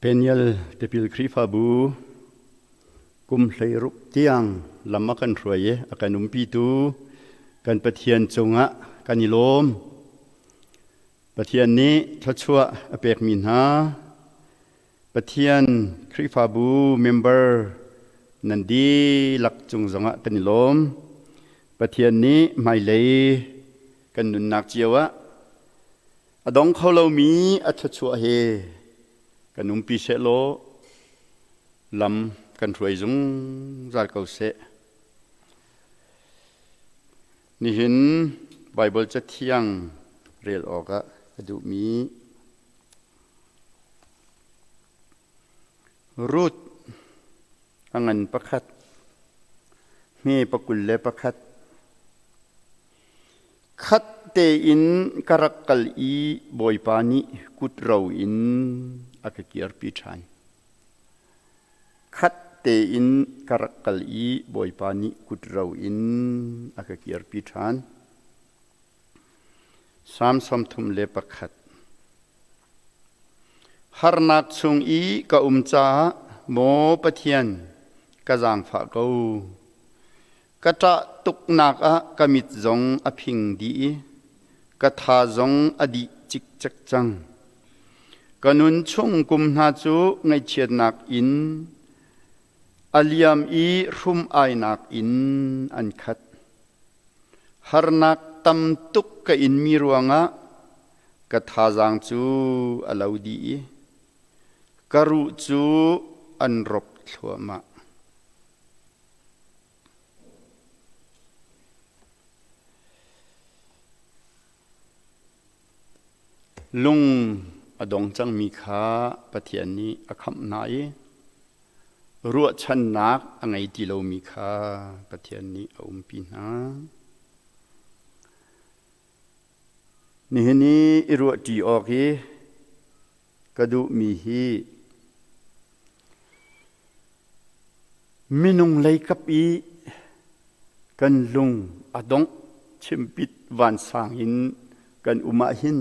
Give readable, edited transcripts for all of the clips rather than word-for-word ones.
Peniel tipil Khrihfabu kum 16 tiang lam a kan hruai i a kan umpitu kan Pathian cungah kan i lawm. Pathian nih thluachuah a pekmi hna Pathian Khrihfabu member nan dihlak cung zongah kan i lawm. Pathian nih hmailei kan nunnak cio ah A dong kho lomi a thluachuah he kan umpi sehlaw lam kan hruai zungzal ko seh. Nihin Baibal Cathiang rel awkah ka duhmi Ruth a ngan pakhat, hme pakul le pakhat. Khat tein ka rak kal i Bawipa nih kutro in a ka kirpi ṭhan. Khat tein ka rak kal i Bawipa nih kutro in a ka kirpi ṭhan. Salm 31. Harnak chung i ka um caah maw Pathian, ka zaangfah ko. Ka ṭah tuknak ah ka mit zong a phing dih i ka tha zong a dih cikcek cang. Ka nun chung kum hna cu ngaihchiatnak in a liam i hrum-ainak in an khat. Harnak tam tuk ka inmi ruangah ka thazaang cu a lo dih i ka ruh cu an rop thluahmah. Lung a dong cangmi kha Pathian nih a khamh hna i ruahchannak a ngei ti lomi kha Pathian nih a umpi hna. Nihin i i ruahṭi awk hi ka duhmi hi Minung leikap i kan lung a dongh chimpit vansang in kan um ahhin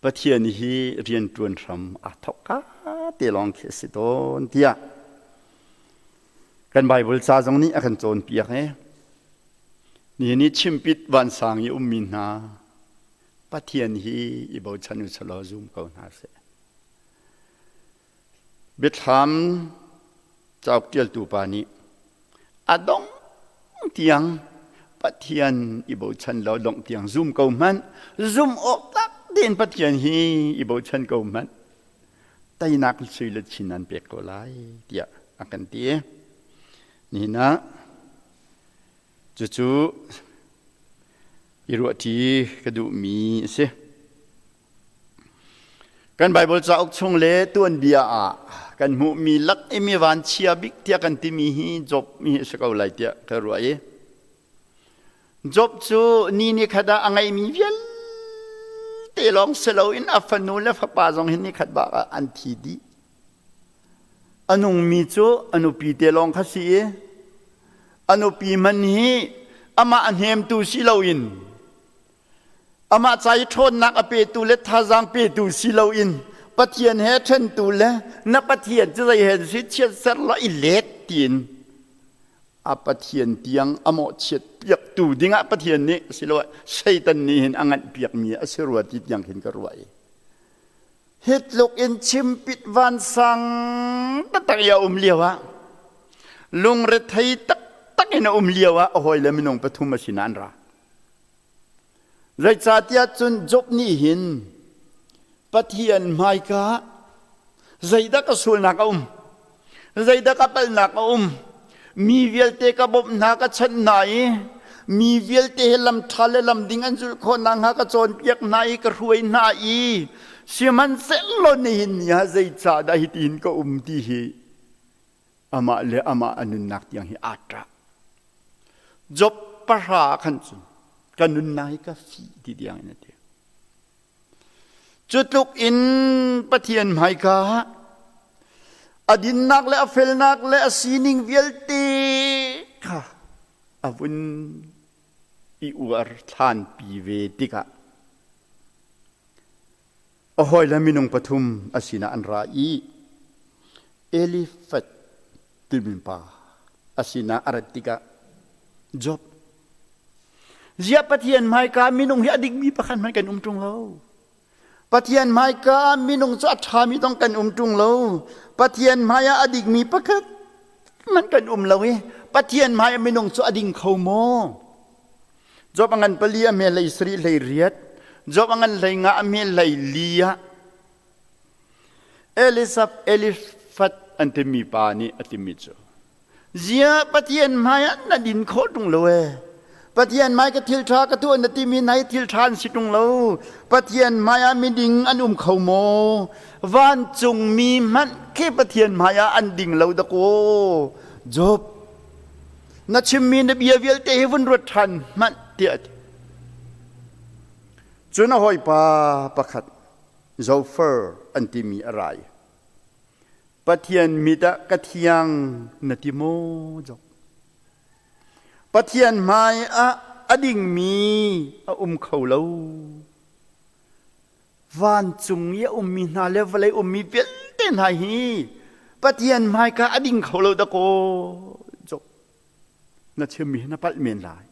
Pathian hi rianṭuan hram aa thawk ka te lawng khi a si tawn tiah kan Baibal ca zong nih a kan cawnpiak e. Nihin i chimpit vansang i ummi hna Pathian hi i bochan u selaw zum ko hna seh. Biathlam cauk ṭialtu pa nih a dongh tiang Pathian i bochan law dongh tiang zum ko hmanh, zum awk tlak tein Pathian hi i bochan ko hmanh, teinak sui le chin an pek ko lai tiah a kan ti. Nihin ah cucu i ruahṭi ka duhmi a si. Kan Baibal cauk chung le tuanbia ah kan hmuhmi lak i mi vanchia bik tiah kan timi hi Job mi hi a si ko lai tiah ka ruah i Job cu ni ni khat ah a ngeihmi vialte lawng si loin a fanu le fapa zong hi ni khat bak ah an thi dih. A nungmi cu a nupi te lawng kha si i a nupi hman hi amah a hnemtu si loin Amah ca i ṭhawnnak a petu le thazaang petu si loin Pathian he ṭhentu le na Pathian cu zei he si chiatser law i let tiin a Pathian tiang a mawhchiat piaktu dingah Pathian nih siloah Satan nih hin a nganh piakmi a si rua ti tiang khin ka ruah i hi tluk in chimpit vansang taktak i a um lio ah lungrethei taktak in a um lio ah a hawile minung pathum a sinah an ra. Zeicahtiah cun Job nih hin Pathian hmaika zeidah ka sualnak a um, zeidah ka palhnak a um, mi vialte ka bawmh hna ka chanh hna i mi vialte he lam ṭha le lam ding an zulh khawh nakhnga ka cawnpiak hna i ka hruai hna i sihmanhsehlaw nihin ni ah zeicahdah hitihin ka um ti hi amah le amah a nunnak tiang hi aa ṭah. Job pahra ah khan cun ka nunnak hi ka fih ti tiang in a ti. Cu tluk in Pathian hmaika ah a dinnak le a felnak le a sining vialte kha a vun i uar thlanpi ve tikah. A hawile minung pathum a sinah an ra i Elifat timi pa a sinah a rat tikah Job ziah Pathian hmaika minung hi a dikmi pakhat hmanh kan um ṭung lo. Pathian hmaika ah minung cu a ṭhami zong kan um ṭung lo. Pathian hmaiah a dikmi pakhat hmanh kan um lo i Pathian hmaiah minung cu a ding kho maw? Job a ngan pali a hme hlei sarih hlei riat, Job a ngan hlei nga a hme hlei li ah Elisab Elifat an timi pa nih a timi cu Ziah Pathian hmaiah na din khawh ṭung lo ee. Pathian hmai ka thil ṭha ka tuah na timi nai thil ṭha an si ṭung lo. Pathian hmaiah miding an um kho maw? Vancungmi hmanh khi Pathian hmaiah an ding lo dakaw. Job, na chimmi na bia vialte hi vun ruat ṭhan hmanh tiah a ti. Cun a hawipa pakhat Zophar an timi a ra i Pathian mit ah ka thiang na ti maw Job? Pathian hmai ah a dingmi a um kho lo. Vancung i a ummi hna le vawlei ummi vialte hna hi Pathian hmaika a ding kho lo dakaw Job. Na chimmi hi na palh men lai.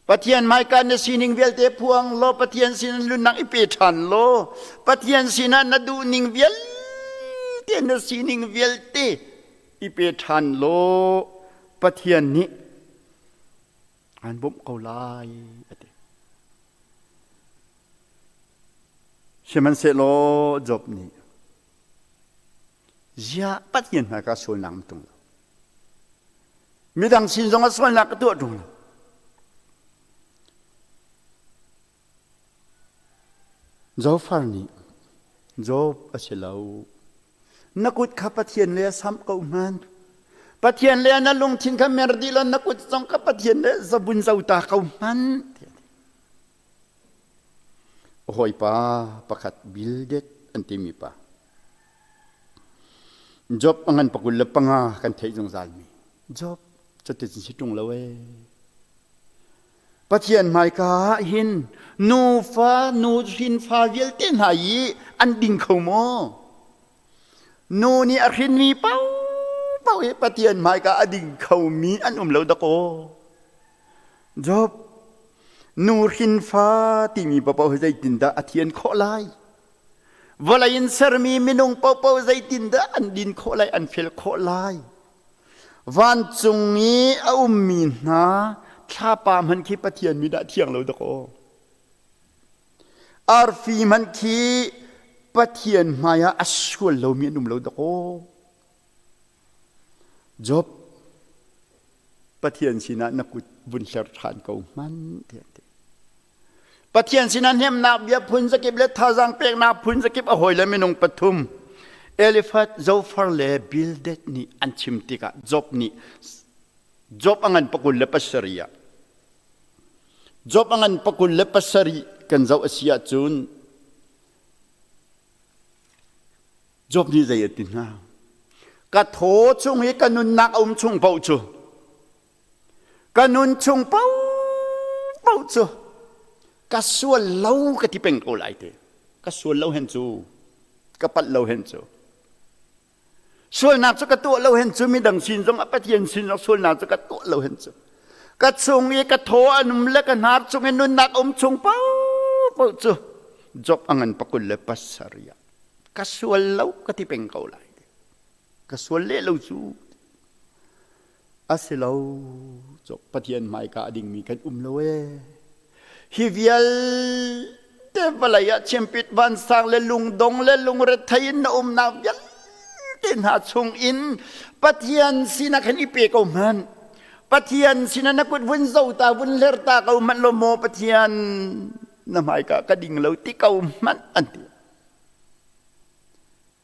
Pathian hmaika na sining vialte phuang law Pathian sin lunnak i pe ṭhan law Pathian sinah na duhning vialte na sining vialte i pe ṭhan law Pathian nih aan bawmh ko lai a ti. Sihmanhsehlaw Job nih ziah Pathian hmaika sualnak na tung lo. Midang sin zong ah sualnak ka tuah ṭung lo. Zofar nih Job a si lo. Na kut kha Pathian le samh ko hman. Pathian le na lungthin kha mer dih law na kut zong kha Pathian le zabun zo ta ko hman. Hawipa pakhat Bildad an timi pa. Job a ngan pakul le panga kan theih zungzalmi. Job cuticun si ṭung lo ee. Pathian hmaika ah hin nufa nu hrinfa vialte hna i an ding kho maw? Nu nih a hrinmi paohpaoh hi Pathian hmaika a ding khomi an um lo dakaw. Job nu hrinfa timi paohpaoh hi zeitindah a thian khawh lai? Vawlei in sermi minung paohpaoh zeitindah an din khawh lai, an fel khawh lai? Vancung i a ummi hna thlapa hmanh khi Pathian mi dah thiang lo dakaw. Arfi hmanh khi Pathian hmaiah a sual lomi an um lo dakaw. Job, Pathian sinah na kut vun hler ṭhan ko hmanh tiah a ti. Pathian sinah hnemnak bia phun zakip le thazaang peknak phun zakip a hawile minung pathum Eliphaz, Zophar le Bildad nih an chim tikah Job nih Job a ngan pakul le pasarih ah Job a ngan pakul le pasarih kan zoh a si ahcun Job nih zei a ti hna? Ka thaw chung i ka nunnak a um chung paoh cu ka nun chung paohpaoh cu ka sual lo ka ti peng ko lai te. Ka sual lo hen cu, ka palh lo hen cu. Sualnak cu ka tuah lo hen cu midang sin zong ah Pathian sin zong sualnak cu ka tuah lo hen cu. Ka chung i ka thaw a num le ka hnar chung i nunnak um chung paohpaoh cu Job a ngan pakul le pasarih ah ka sual lo ka ti peng ko lai. Ka sual leh lo cu. A si lo. Job Pathian hmaika a dingmi kan um lo ee. Hi vialte vawlei ah chimpit vansang le lungdong le lungrethei in na umnak vialte hna chung in Pathian sinah khan i pe ko hmanh. Pathian sinah na kut vun zo ta vun hler ta ko hmanh law maw Pathian na hmaika ka ding lo ti ko hmanh an ti.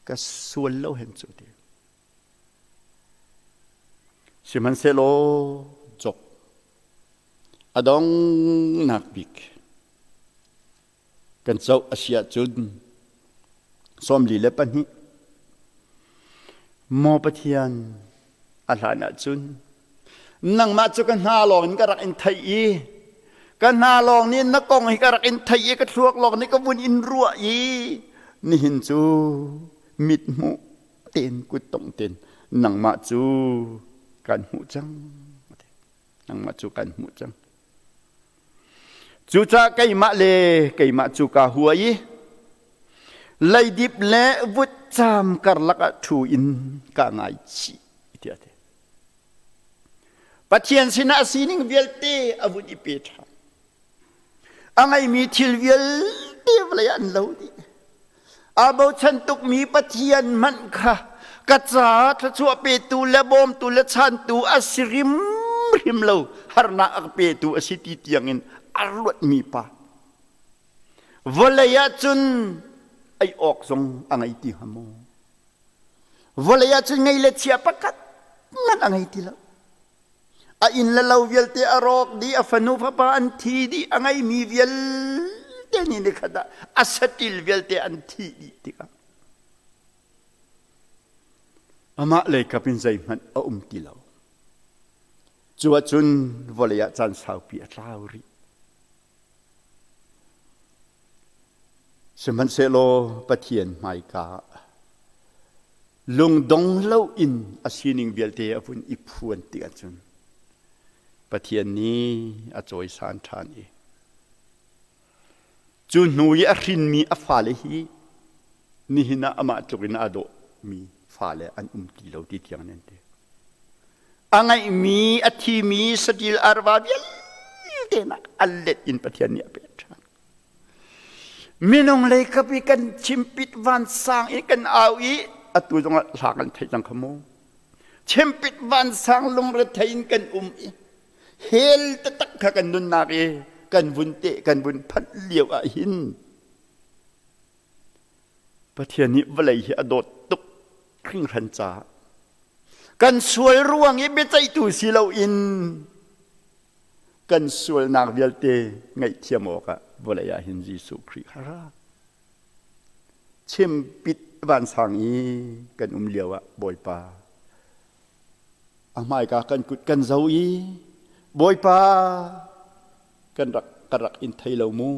Ka sual lo hen cu ti. Sihmanhsehlaw Job a donghnak bik kan zoh a si ahcun 42 Maw Pathian a hlan ahcun nangmah cu ka hna lawng in ka rak in theih i Ka hna lawng nih na kong hi ka rak in thei i ka thluak lawng nih ka vun in ruah i nihin cu mithmuh tein kuttongh tein nangmah cu kan hmuh cang. Nangmah cu kan hmuh cang. Cucaah keimah le keimah cu kaa hua i leidip le vutcam karlak ah ṭhu in kaa ngaichih tiah a ti. Pathian sinah a sining vialte a vun i pe ṭhan. A ngeimi thil vialte vawlei ah an lo dih. Aa bochan tukmi Pathian hmanh kha ka caah thluachuah petu le bawmtu le chantu a si hrimhrim lo, harnak a ka petu a si ti tiangin a ruatmi pa. Vawlei ah cun ei awk zong a ngei ti hnga maw? Vawlei ah cun ngei le chia pakhat hmanh a ngei ti lo. A inn le lo vialte a rawk dih, a fanu fapa an thi dih, a ngeimi vialte nih nikhat ah a saṭil vialte an thih dih tikah amah leikap in zeihmanh a um ti lo. Cu ahcun vawlei ah caan saupi a tlau rih. Sihmanhsehlaw Pathian hmaika ah lungdong loin a sining vialte a vun i phuan tik ahcun Pathian nih a cawisan ṭhan i cu hnu i a hrinmi a fale hi nihin ah amah tluk in aa dawhmi fale an um ti lo ti tiang in an ti. A ngeihmi a thimi saṭil arva vialte nak a let in Pathian nih a pek ṭhan. Minung lei kap i kan chimpit vansang i kan au i atu zongah hla kan theih cang kha mu. Chimpit vansang lungrethei in kan um i hell taktak kha kan nunnak i kan vun te kan vun phanh lio ah hin Pathian nih vawlei hi a dawt tuk hringhran caah kan sual ruang i biaceihtu si loin kan sualnak vialte ngaihthiam awkah vawlei ah hin Jesuh Khrih kha ra. Chimpit vansang i kan um lio ah Bawipa a hmaika kan kut kan zo i Bawipa kan rak ka rak in thei lo mu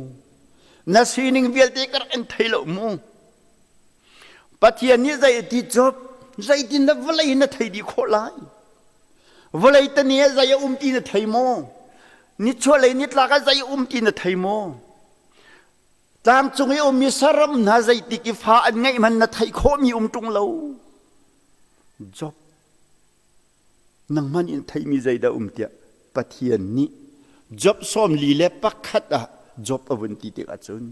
na sining vialte ka rak in thei lo mu Pathian nih zei ti cop zeitin na vawlei na thei dih khawh lai vawlei tani ah zei a um ti na thei maw nichuahlei nitlak ah zei a um ti na thei maw tlangcung i ummi saram hna zeitik i fa an ngeih hmanh na theih khawhmi um ṭung lo Job Nangmah nih na theihmi zeidah um tiah Pathian nih Job 41 ah Job a vun ti tikah cun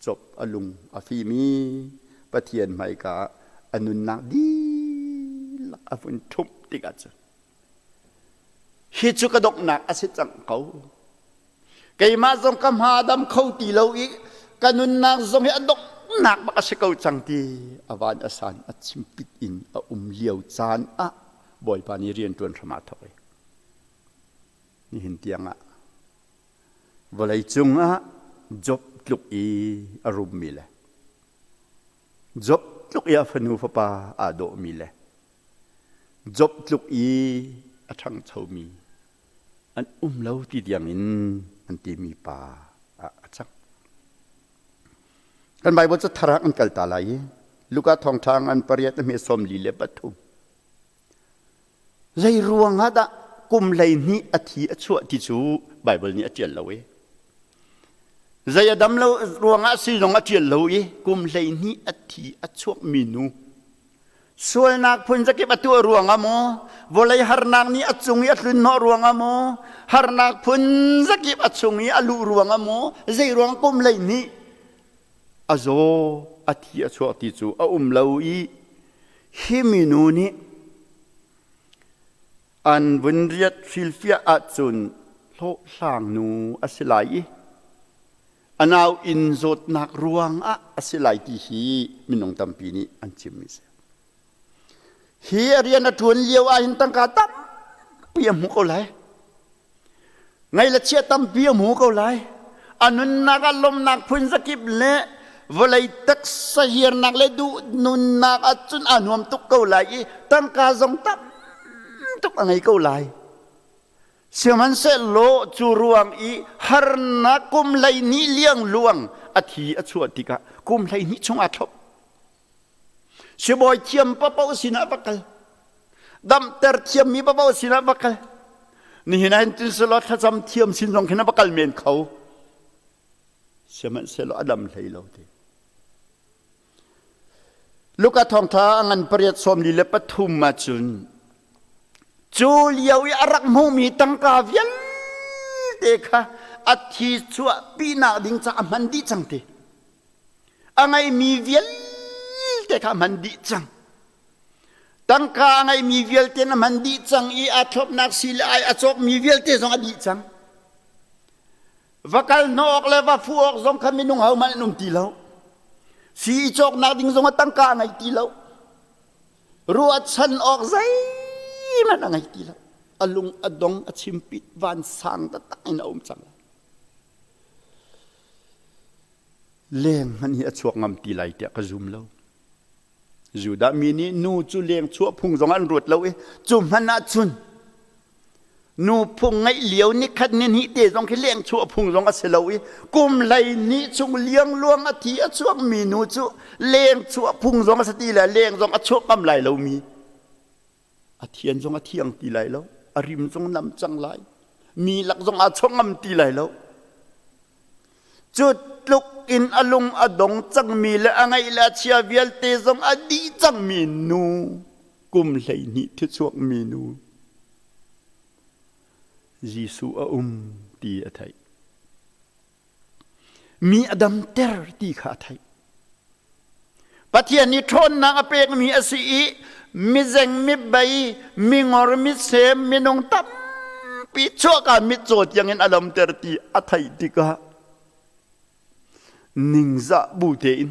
Job a lung a fim i Pathian hmaika ah a nunnak dihlak a vun ṭhumh tikah cun hi cu ka donghnak a si cang ko. Keimah zong ka hma dam kho ti lo i ka nunnak zong hi a donghnak bak a si ko cang ti a van a san a chimpit in a um lio caan ah Bawipa nih rian ṭuan hram aa thawk i nihin tiang ah vawlei cung ah Job tluk i a rummi le Job tluk i a fanu fapa aa dawhmi le Job tluk i a ṭhangchomi an um lo ti tiangin an timi pa ah a cang. Kan Bible cu thar ah an kal ta lai i Luka thawngṭha an pariat a hme 43. Zei ruang ah dah kum 12 a thi a chuah ti cu Bible nih a ṭial lo i zei a dam lo ruangah si zong a ṭial lo i kum 12 a thi a chuakmi nu Sualnak phun zakip a tuah ruangah maw, vawlei harnak nih a cung i a tlunhnawh ruangah maw, harnak phun zakip a chung i a luh ruangah maw, zei ruang kum lei nih a zaw a thi a chuak ti cu a um lo i hi minu nih an vun riat hrilhfiah ahcun hlawhhlang nu a si lai i A nau inn zawtnak ruangah a si lai ti hi minung tampi nih an chimmi a si. Hi a rian a ṭuan lio ahhin tangka tampi a hmu ko lai. Ngei le chia tampi a hmu ko lai. A nunnak ah lawmhnak phun zakip le vawlei taksa hiarnak le duh nunnak ahcun aa nuam tuk ko lai i tangka zong tam tuk a ngei ko lai. Sihmanhsehlaw cu ruang i harnak kum 12 liangluang a thi a chuah tikah kum 12 chung aa thlop. Sibawi thiam paoh sinah va kal. Damter thiammi paoh sinah va kal. Nihin ah hin cun selaw thlacam thiam sin zong khin a va kal men kho. Sihmanhsehlaw a dam hlei lo ti. Luka thawngṭha a ngan 8:43 ahcun cu lio i a rak hmuhmi tangka vialte kha a thi chuahpinak ding caah a hman dih cang ti. A ngeihmi vialte kha a hman dih cang. Tangka a ngeihmi vialte a hman dih cang i aa thlopnak si le ai a cawkmi vialte zong a dih cang. Va kal hnawh awk le va fuh awk zong kha minung hohmanh an um ti lo. Sii i cawknak ding zong ah tangka a ngei ti lo. Ruahchan awk zeihmanh a ngei ti lo. A lung a dong, a chimpit, vansang taktak in a um cang. Leng hmanh hi a chuak ngam ti lai tiah ka zum lo. Judah mi nih nu cu leng chuah phung zong an ruat lo i cu hmanh ah cun nu phung ngeih lio ni khat ni hnih te zong khi leng chuah phung zong a si lo i kum 12 chung liangluang a thi a chuak mi nu cu leng chuah phung zong a si ti le leng zong a chuak ngam lai lo mi a thian zong a thiang ti lai lo a rim zong nam cang lai mi lak zong aa chuak ngam ti lai lo. Cu tluk in a lung a dong cangmi le a ngaih le a chia vialte zong a dih cangmi nu, kum 12 thichuakmi nu, Jesuh a um ti a theih. Mi a damter ti kha a theih. Pathian nih ṭhawnnak a pekmi a si i mizeng, mibei, mingor, misem, minung tampi chuahka mitcaw tiangin a damter ti a theih tikah ningzah bu tein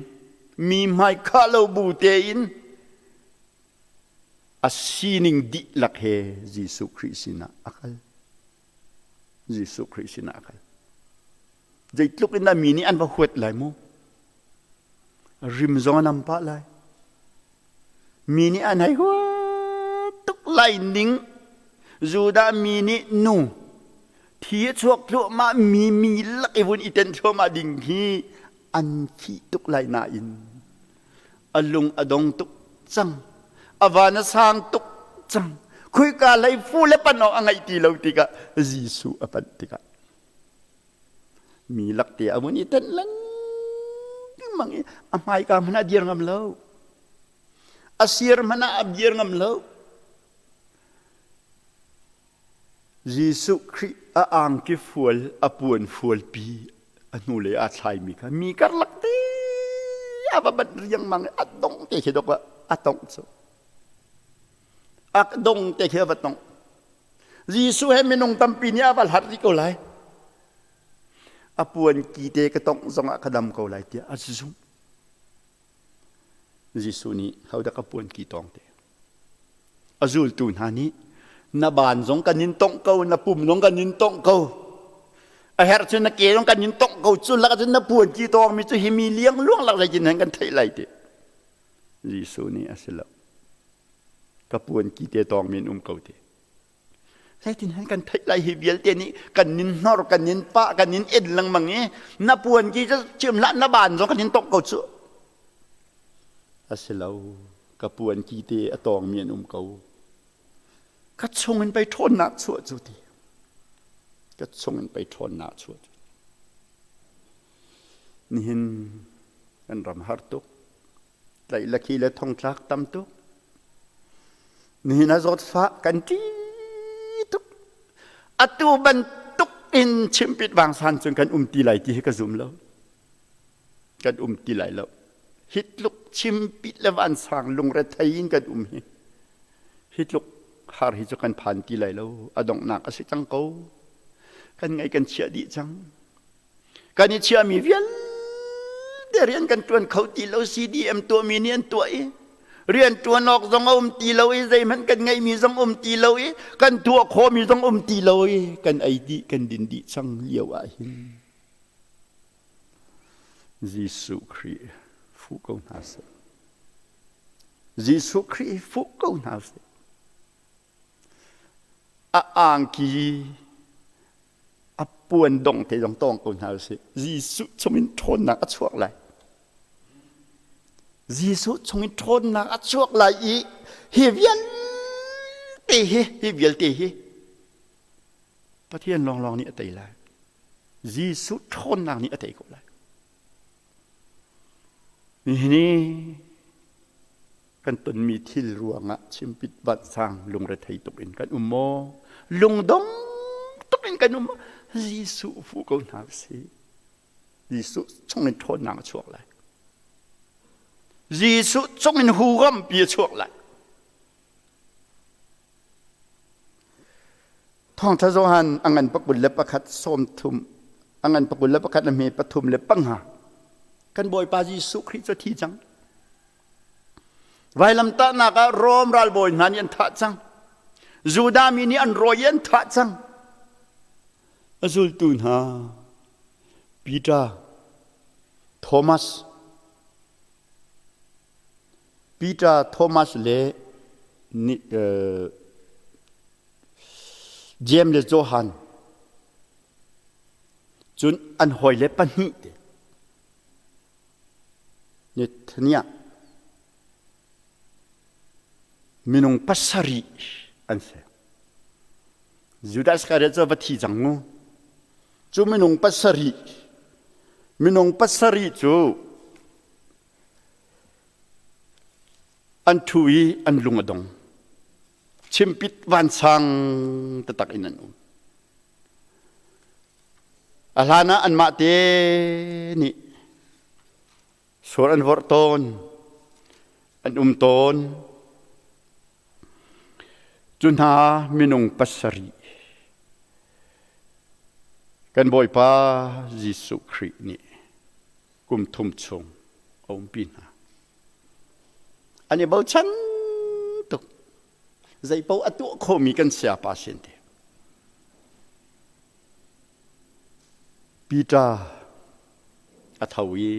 mi hmaikhah lo bu tein a sining dihlak he Jesuh Khrih sinah a kal. Jesuh Khrih sinah a kal. Zeitluk in dah mi nih an va huat lai mu? Rim zong an am pah lai. Mi nih an hei huat tuk lai ning. Judah mi nih nu thi a chuak thluahmah mi mi lak i vun i ten thluahmah ding hi an fih tuk lai nain a lung a dong tuk cang. A van a sang tuk cang. Khuika lei fu le pan awk a ngeih ti lo tikah Jesuh a panh tikah Mi lakte a vun i tenh lengmang i a hmaika hmanh ah dir ngam lo. A sir hmanh ah a dir ngam lo. Jesuh Khrih a angki fual, a puan fualpi a hnulei aa thlaimi kha mi karlak te a va banh riangmang i a dong te khi dok a tongh cu. A dong te khi a va tongh. Jesuh he minung tampi nih a va hlat rih ko lai. A puan ki te ka tongh zongah ka dam ko lai tiah a zumh. Jesuh nih hodah ka puan ki tawng te. A zultu hna nih na baan zong kan in tongh ko, na pum zong kan in tongh ko. A herh cun na ke zong kan in tongh ko. Cu lak cun na puan ki tawng mi cu hi mi liang luang lak zeitin hen kan theih lai ti. Jesuh nih a si lo. Ka puan ki te tawng mi an um ko ti. Zeitin hen kan theih lai hi vialte nih kan nin hnor, kan nin pah, kan nin en lengmang i na puan ki cu chim hlah na baan zong kan nin tongh ko cu. A si lo, ka puan ki te a tawng mi an um ko. Ka chung in pei ṭhawnnak chuah cu ti. Ka chung in pei ṭhawnnak chuah cu. Nihin kan ram har tuk. Tlaih le khi le thongtlak tam tuk. Nihin a zawtfah kan ṭih tuk. Atu bantuk in chimpit vangsan cun kan um ti lai ti hi ka zum lo. Kan um ti lai lo. Hi tluk chimpit le vansang lungrethei in kan um hi. Hi tluk har hi cu kan phan ti lai lo. A donghnak a si cang ko. Kan ngaih kan chiah dih cang. Kan i chiahmi vialte rian kan ṭuan kho ti lo. CDM tuahmi nih an tuah i rian ṭuan awk zong a um ti lo i zeihmanh kan ngeihmi zong um ti lo i kan tuah khawhmi zong um ti lo i kan ei dih kan din dih cang lio ah hin Jesuh Khrih fuh ko hna seh. Jesuh Khrih fuh ko hna seh. A angki Puan dong te zong tawng ko hna usih. Jesuh chungin ṭhawnnak a chuak lai. Jesuh chungin ṭhawnnak a chuak lai i hi vialte hi hi vialte hi Pathian lawnglawng nih a tei lai. Jesuh ṭhawnnak nih a tei ko lai. Nihin i kan tonmi thil ruangah chimpit vansang lungrethei tuk in kan um maw? Lungdong tuk in kan um maw? Jesuh fuh ko hna usih. Jesuh chungin ṭhawnnak a chuak lai. Jesuh chungin hurampi a chuak lai. Thawngṭha Johan a ngan pakul le pakhat sawm thum a ngan pakul le pakhat a hme pathum le panga kan Bawipa Jesuh Khrih cu a thi cang. Vailamtahnak ah Rom ralbawi hna nih an thah cang. Judah mi nih an rawi i an thah cang. A zultu hna Peter, Thomas, Peter, Thomas le Jeim le Johan cun an hawile pahnih te Nethaniah minung pasarih an si. Judas Iscariot cu va thi cang mu. Cu minung pasarih minung pasarih cu an ṭhu i an lung a dong. Chimpit vansang taktak in an um. A hlan ah anmah te nih sur an vorh tawn, an um tawn. Cu hna minung pasarih kan Bawipa Jesuh Khrih nih kum thum chung a umpi hna. An i bochan tuk. Zeipaoh a tuah khawhmi kan sayapa sin ti. Peter a tho i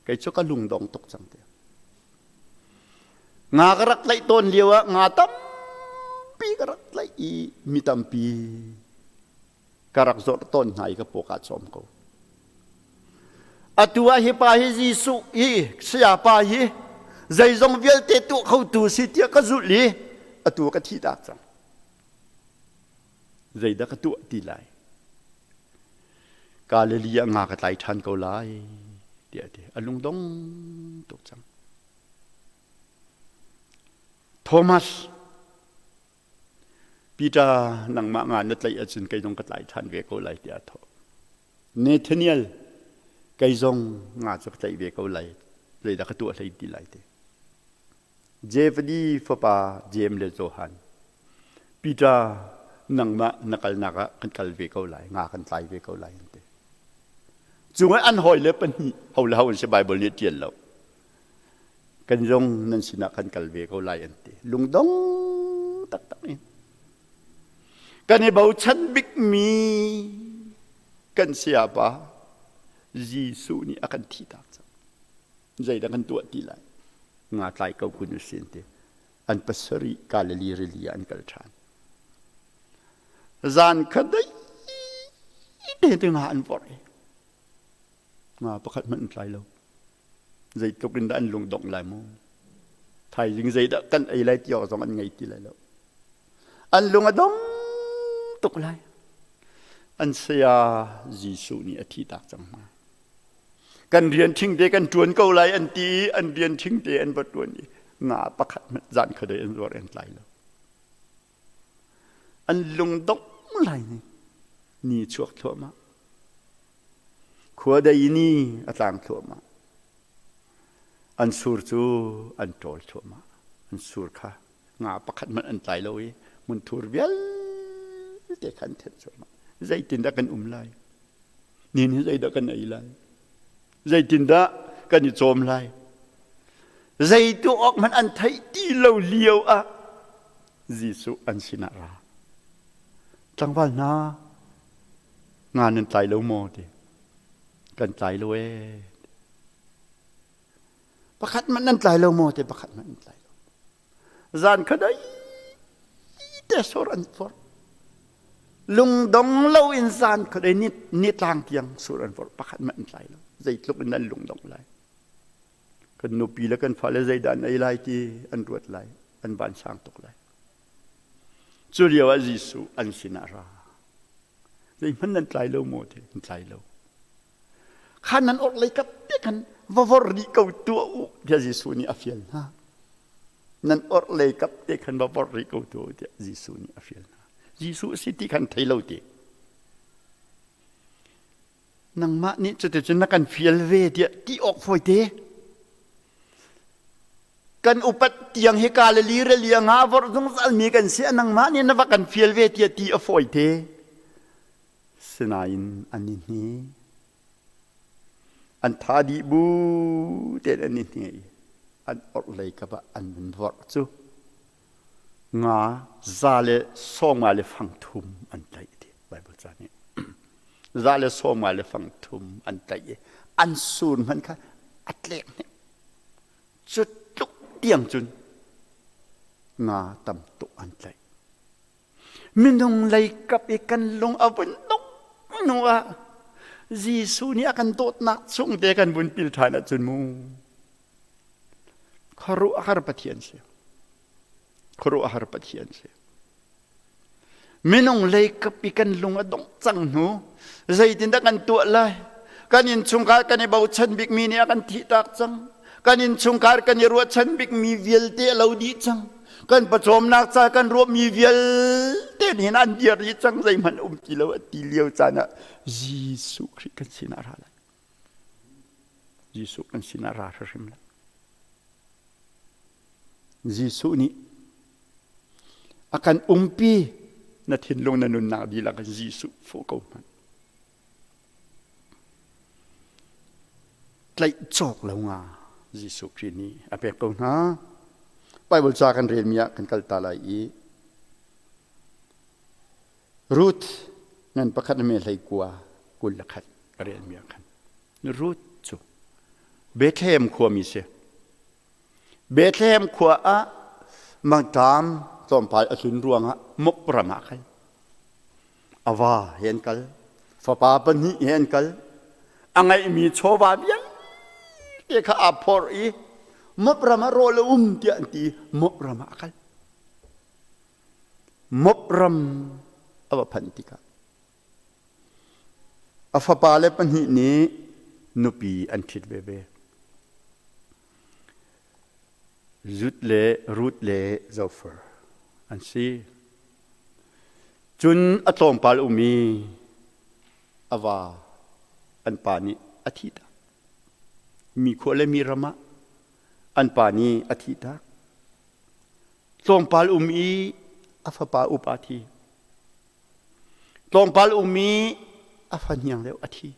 kei cu ka lungdong tuk cang ti. Nga ka rak tlaih tawn lio ah nga tampi ka rak tlaih i mi tampi ka rak zawrh tawn hna i ka paw kaa cawm ko. Atu ah hi pa hi Jesuh hi sayapa hi zeizong vialte tuah khotu si tiah ka zulh i atu ka thih tak cang. Zeidah ka tuah ti lai? Galilee ah nga ka tlai ṭhan ko lai tiah a ti. A lungdong tuk cang. Thomas Peter nangmah nga na tlaih ahcun kei zong ka tlai ṭhan ve ko lai tiah a thawh. Nathaniel kei zong nga cu ka tlaih ve ko lai zeidah ka tuah hlei ti lai ti. Zebedi fapa Jeim le Johan Peter nangmah na kalnak ah kan kal ve ko lai nga kan tlai ve ko lai an ti. Cung an hawi le pahnih ho le ho an si Bible nih ṭial lo. Kan zong nan sinah kan kal ve ko lai an ti. Lungdong taktak in. Kan i bochan bikmi kan sayapa Jesuh nih a kan thihtak cang. Zeidah kan tuah ti lai? Nga tlai ko kun usin ti. An pasarih Galilee rili ah an kal ṭhan. Zan kha dai te nga an vorh i nga pakhat hmanh an tlai lo. Zeitluk in dah an lungdongh lai mu. Thaizing zeidah kan ei lai ti awk zong an ngei ti lai lo. An lung a dong tuk lai. An saya Jesuh nih a thihtak cang hna. Kan rian ṭhingte kan ṭuan ko lai an ti i an rian ṭhingte an va ṭuan i nga pakhat hmanh zan kha dei an zuar an tlai lo. An lungdongh lai ni. Ni chuak thluahmah. Khua dei ni a tlang thluahmah. An sur cu an ṭawl thluahmah. An sur kha nga pakhat hmanh an tlai lo i hmunthur vialte kha an thenh thluahmah. Zeitindah kan um lai? Nihin hi zeidah kan ei lai? Zeitindah kan i cawm lai? Zei tuah awk hmanh an theih ti lo lio ah Jesuh an sinah ra. Tlangval hna, nga nan tlai lo maw ti kan tlai lo ee pakhat hmanh nan tlai lo maw ti pakhat hmanh nan tlai lo zan kha dai te sor an for. Lungdong loin zan khuadei nitlang tiang sur an vorh, pakhat hmanh an tlai lo. Zeitluk in an lungdong lai. Kan nupi le kan fale zeidah an ei lai ti an ruat lai, an vansang tuk lai. Cu lio ah Jesuh an sinah ra. Zeihmanh nan tlai lo maw ti an tlai lo. Khan nan orhlei kap te khan va vor rih ko tuah u tiah Jesuh nih a fial hna. Nan orhlei kap te khan va vor rih ko tuah u tiah Jesuh nih a fial hna. Jesuh si ti khan thei lo ti. Nangmah nih cuticun na kan fial ve tiah ti awk fawi te. Kan upat tiang hi Galilee rili nga vorh zungzal mi kan si, nangmah nih na va kan fial ve tiah ti a fawi te. Sinain an i hni. An tha dih bu tein an i hne i an orhlei kap ah an vun vorh cu nga 193 an tlaih ti Bible ca nih. 193 an tlaih i an sur hmanh kha a tlek hnik. Cu tluk tiang cun nga tam tuk an tlaih. Minung lei kap i kan lung a vun dong hnu ah Jesuh nih a kan dawtnak chung te kan vun pil ṭhan ahcun mu khuaruahhar Pathian si. Khuaruahhar Pathian si. Minung lei kap i kan lung a dongh cang hnu zeitindah kan tuah lai? Kan innchungkhar kan i bochan bikmi nih a kan thihtak cang. Kan innchungkhar kan i ruahchan bikmi vialte a lo dih cang. Kan pawcawmnak ca kan ruahmi vialte nih hin an dir dih cang, zeihmanh um ti lo a ti lio caan ah Jesuh Khrih kan sinah ra lai. Jesuh kan sinah ra hrimhrim lai. Jesuh nih a kan umpi, na thinlung na nunnak dihlak in Jesuh fuh ko hmanh. Tlaih cawk lo nga Jesuh Khrih nih a pek ko hna. Bible ca kan relmi ah kan kal ta lai i Ruth ngan pakhat me hlei kua 21 ka relmi ah khan Ruth cu Bethlehem khuami si. Bethlehem khua ah mangṭam tlawmpal a tlun ruangah Mok ram ah khan a va he an kal, fapa pahnih he an kal. A ngeihmi chawva vialte kha aa phorh i Mok ram ah rawl a um tiah an ti i Mok ram ah a kal. Mok ram a va phanh tikah a fapale pahnih nih nupi an ṭhit veve. Zut le Ruth le Zophar an si. Cun a tlawmpal um i a va an pa nih a thihtak. Mi khua le mi ram ah an pa nih a thihtak. Tlawmpal um i a fapa upa thi. Tlawmpal um i a fahniang deuh a thi.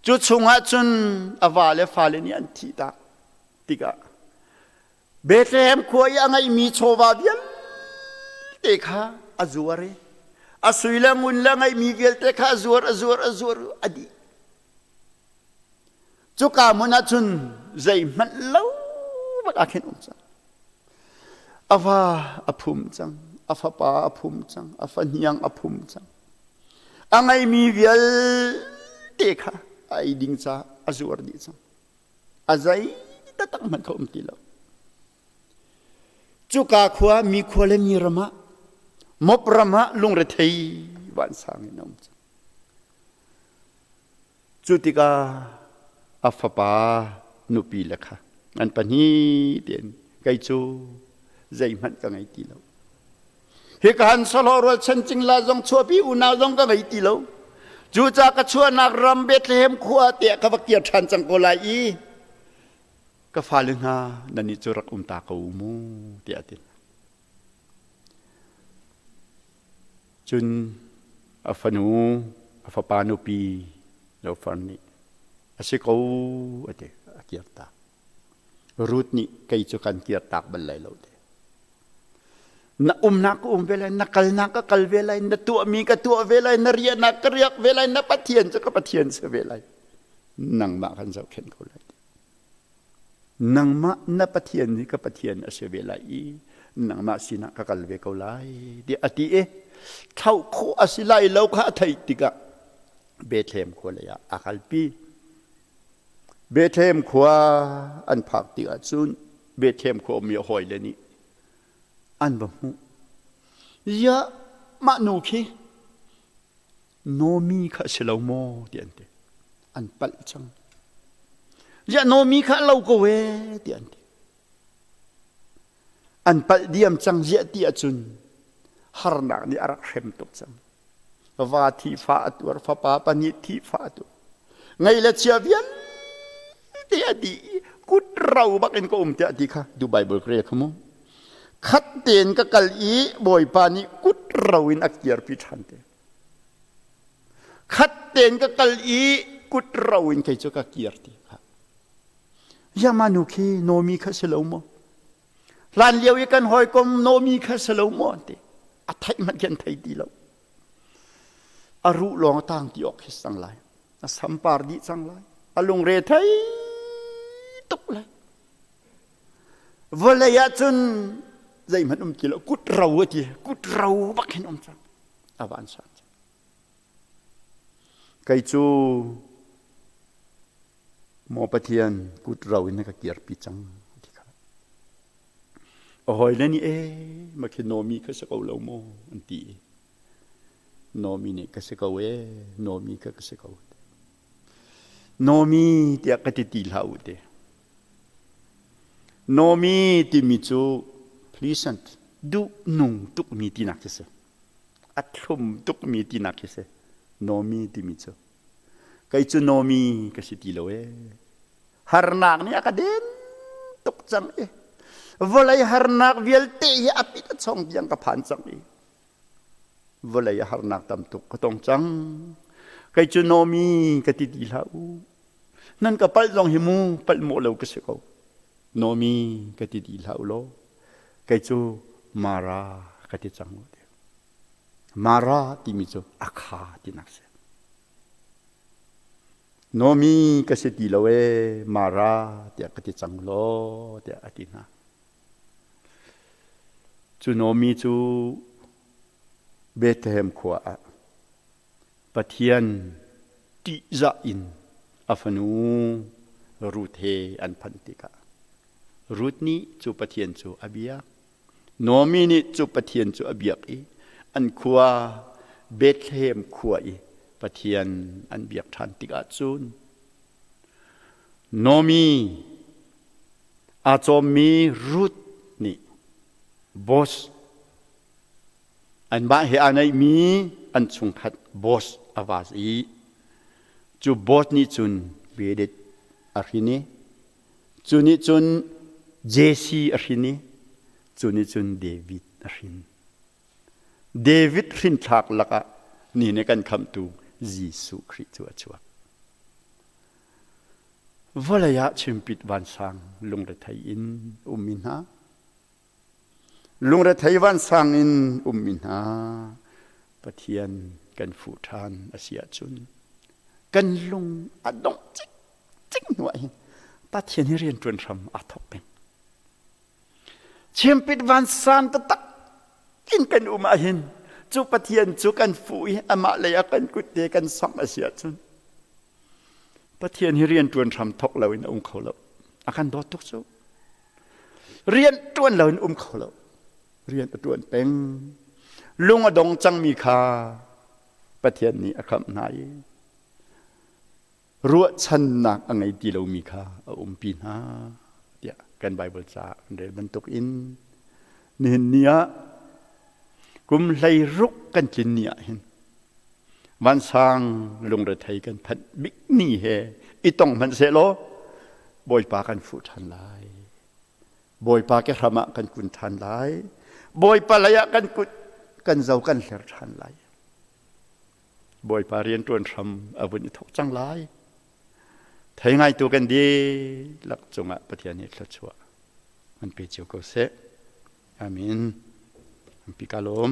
Cu chungah cun a va le fale nih an thihtak tikah Bethlehem khua i a ngeihmi chawva vialte kha a zuar i a sui le ngun le ngeihmi vialte kha a zuar, a zuar, a zuar, a dih. Cuka hmun ah cun zeihmanh lo bak ah khin um cang. A va a phum cang, a fapa a phum cang, a fahniang a phum cang. A ngeimi vialte kha a ei ding caah a zuar dih cang. A zei taktak hmanh kha um ti lo. Cuka khua mi khua le mi ram ah Mop ram ah lungrethei vansang in a um cang. Cu tikah a fapa nupi le kha an pahnih tein kei cu zeihmanh ka ngei ti lo. Hika han sahlawh rualchan cingla zong chuahpi unau zong ka ngei ti lo. Cucaah ka chuahnak ram Bethlehem khua te ah ka va kir ṭhan cang ko lai i ka fale hna nannih cu rak um ta ko u mu tiah a ti hna. Cun a fanu, a fapa nupi Lofar nih a si ko a ti, a kirtak. Ruth nih kei cu kan kirtak bal lai lo ti. Na umnak ka um ve lai, na kalnak ka kal ve lai, na tuahmi ka tuah ve lai, na riahnak ka riak ve lai, na Pathian cu ka Pathian si ve lai. Nangmah kan zohkhenh ko lai. Nangmah na Pathian hi ka Pathian a si ve lai i nangmah sinah ka kal ve ko lai tiah a ti i. Thlauh khawh a si lai lo kha a theih tikah Bethlehem khua lei ah a kalpi. Bethlehem khua an phak tikah cun Bethlehem khua ummi a hawile nih an va hmuh. Ziah mah nu khi Nomi kha a si lo maw ti an ti. An palh cang. Ziah Nomi kha a lo ko ee ti an ti. An palh diam cang ziah ti ahcun harnak nih a rak hrem tuk cang. Va thi fa a tuar, fapa pahnih thi fa a tuar. Ngei le chia vialte a dih i kut ro bak in ka um tiah ti kha du Bible ka rel kha mu. Khat tein ka kal i Bawipa nih kut ro in a kirpi ṭhan te. Khat tein ka kal i kut ro in kei cu ka kir ti kha. Yamanu khi Nomi kha si lo maw? Hlan lio i kan hawikom Nomi kha si lo maw ti. A theih hmanh khi an thei ti lo. A ruh lawng a tang ti awk khi sang lai. A sampar dih cang lai. A lungre thei tuk lai. Vawlei ah cun zeihmanh um ti lo kut ro a ti kut ro bak hin um cang a van sang cang kei cu maw Pathian kut ro in na ka kirpi cang ti kha a hawile nih e ma khi Nomi kha si ko lo maw an ti i Nomi nih ka si ko e Nomi kha ka si ko Nomi tiah ka ti ti hlah u te Nomi timi cu pleasant, duhnung tukmi tinak khi si. A thlum tukmi tinak khi si. Nomi timi cu. Kei cu Nomi ka si ti lo ee. Harnak nih a ka den tuk cang i vawlei harnak vialte hi a pit a chong tiang ka phan cang i vawlei a harnak tam tuk ka tong cang. Kei cu Nomi ka ti ti hlah u. Nan ka palh zong hi mu palh mawh lo ka si ko. Nomi ka ti ti hlah u law kei cu Mara ka ti cang u. Mara timi cu a kha tinak si. Nomi ka si ti lo ee Mara tiah ka ti cang law tiah a ti hna. Cu Nomi cu Bethlehem khua ah Pathian ṭihzah in a fanu Ruth he an phanh tikah Ruth nih cu Pathian cu a biak. Naomi nih cu Pathian cu a biak i an khua Bethlehem khua i Pathian an biak ṭhan tikah cun Naomi aa cawmmi Ruth nih Boaz Anmah he aa naihmi an chungkhat boss a vas i cu boss nih cun Bedit a hrin i cu nih cun Jesse a hrin i cu nih cun David a hrin. David hrinthlak lakah ni nih kan khamhtu Jesuh Khrih cu a chuak. Vawlei ah chimpit vansang lungrethei in ummi hna Lungrethei vansang in ummi hna Pathian kan fuh ṭhan a si ahcun kan lung a dongh cikcek hnu ah hin Pathian hi rianṭuan hram aa thawk peng. Chimpit vansan taktak in kan um ahhin cu Pathian cu kan fuh i amah lei ah kan kut te kan samh a si ahcun Pathian hi rianṭuan hram thawk loin a um kho lo. A kan dawt tuk cu. Rian ṭuan loin um kho lo. Rian a ṭuan peng. Lung a dong cangmi kha Pathian nih a khamh hna i ruahchannak a ngei ti lomi kha a umpi hna tiah kan Baibal ca kan rel bantuk in nihin ni ah kum 16 kan tlin ni ah hin vansang lungrethei kan phanh bik ni he i tong hmanh sehlaw Bawipa kan fuh ṭhan lai. Bawipa ke hram ah kan kun ṭhan lai. Bawipa lei ah kan kut kan zo kan hler ṭhan lai. Bawipa rianṭuan hram a vun i thawk cang lai. Thei ngaitu kan dihlak cungah Pathian nih thluachuah an pe cio ko seh. Amen. Ampi ka lawm.